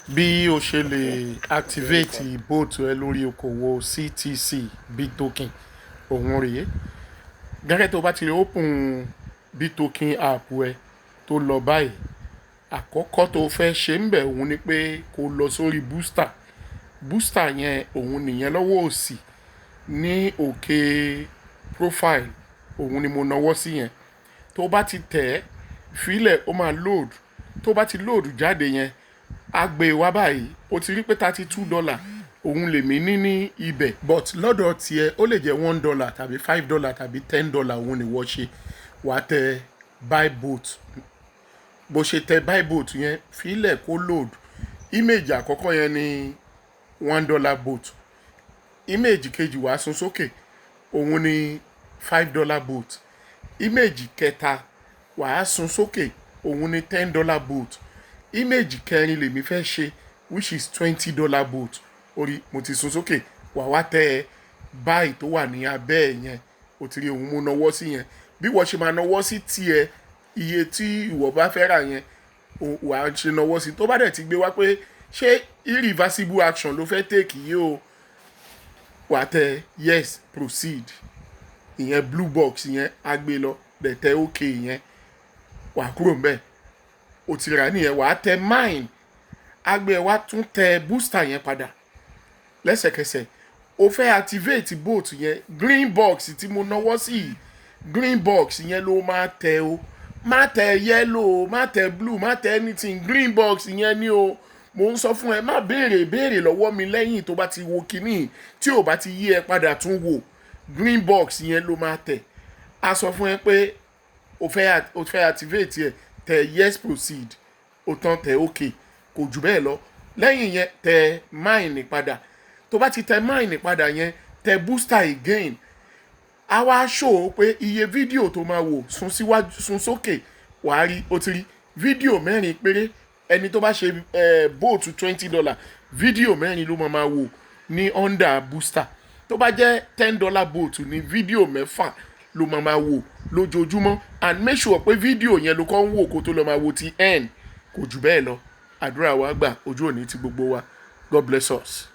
Bí o ṣe lè activate bot ẹ lórí okòwò CTC Bittoken, òun rèé. Gẹ́gẹ́ tó bá ti open Bittoken app ẹ tó lọ báyìí, àkọ́kọ́ tó fẹ́ ṣe ń bẹ̀ òun ni pé kó lọ sórí booster. Booster yẹn, òun nìyẹn lọ́wọ́ òsì ní òkè profile, òun ni mo nawọ́ sí yẹn. Tó bá ti tẹ̀ ẹ́ fílẹ̀, ó máa load. Tó bá ti load jáde yẹn, á gbé wá báyìí. O ti rí pé $32 òun lèmi ní ibẹ̀, but lọ́dọ̀ tiẹ̀, ó lè jẹ́ $1 tàbí $5 tàbí $10 òun ni wọ́n ṣe. Wàá tẹ buy bot. Bó ṣe tẹ buy bot yẹn, fílẹ̀ kó load. Image àkọ́kọ́ yẹn ní $1 bot. Image kejì, wàá sún sókè, òun ní $5 bot. Image kẹta, wàá sún sókè, òun ní $10 bot. Image kẹrin lèmi fẹ́ ṣe, which is $20 bot. Orí mo ti sún sókè. Wàá wá tẹ buy tó wà ní abẹ́ ẹ̀ yẹn. O ti rí, òun mo nawọ́ sí yẹn. Bí wọ́n ṣe máa nawọ́ sí tiẹ̀, iye tí ìwọ bá fẹ́ rà yẹn, wàá ṣe nawọ́ sí. Tó bá dẹ̀ ti gbé wá pé ṣé irreversible action ló fẹ́ take yìí o, wàá tẹ yes, proceed. Ìyẹn blue box yẹn á gbé lọ. Dẹ̀ tẹ OK yẹn, wàá kúrò ńbẹ̀. O ti rà nìyẹn. Wàá tẹ mine, á gbé ẹ wá, tún tẹ booster yẹn padà lẹ́sẹ̀kẹsẹ̀. O fẹ́ activate bot yẹn, green box tí mo nawọ́ sí yìí, green box yẹn ló máa tẹ o. Má tẹ yellow, má tẹ blue, má tẹ anything. Green box yẹn ni o. Mo ń sọ fún ẹ, má béèrè béèrè lọ́wọ́ mi lẹ́yìn tó bá ti wo kinní. Tí ò bá ti yí ẹ padà, tún wò. Green box yẹn ló máa tẹ̀. A sọ fún ẹ pé o fẹ́ activate ẹ, tẹ yes, proceed. Ó tán, tẹ OK, kò jù bẹ́ẹ̀ lọ. Lẹ́yìn yẹn, tẹ mine padà. Tó bá ti tẹ mine padà yẹn, tẹ booster again. A wá show pé iye fídíò tó máa wò. Sún síwájú, sún sókè, wàá rí. O ti rí fídíò mẹ́rin péré. Ẹni tó bá ṣe bot $20, fídíò mẹ́rin ló máa wò ní under booster. Tó bá jẹ́ $10 bot ní, fídíò 6 ló máa wò lójoojúmọ́. And make sure pé fídíò yẹn ló kọ́ ń wò kó tó lọ máa wo ti n. Kò jù bẹ́ẹ̀ lọ. Àdúrà wa gbà, ojú òní ti gbogbo wa. God bless us.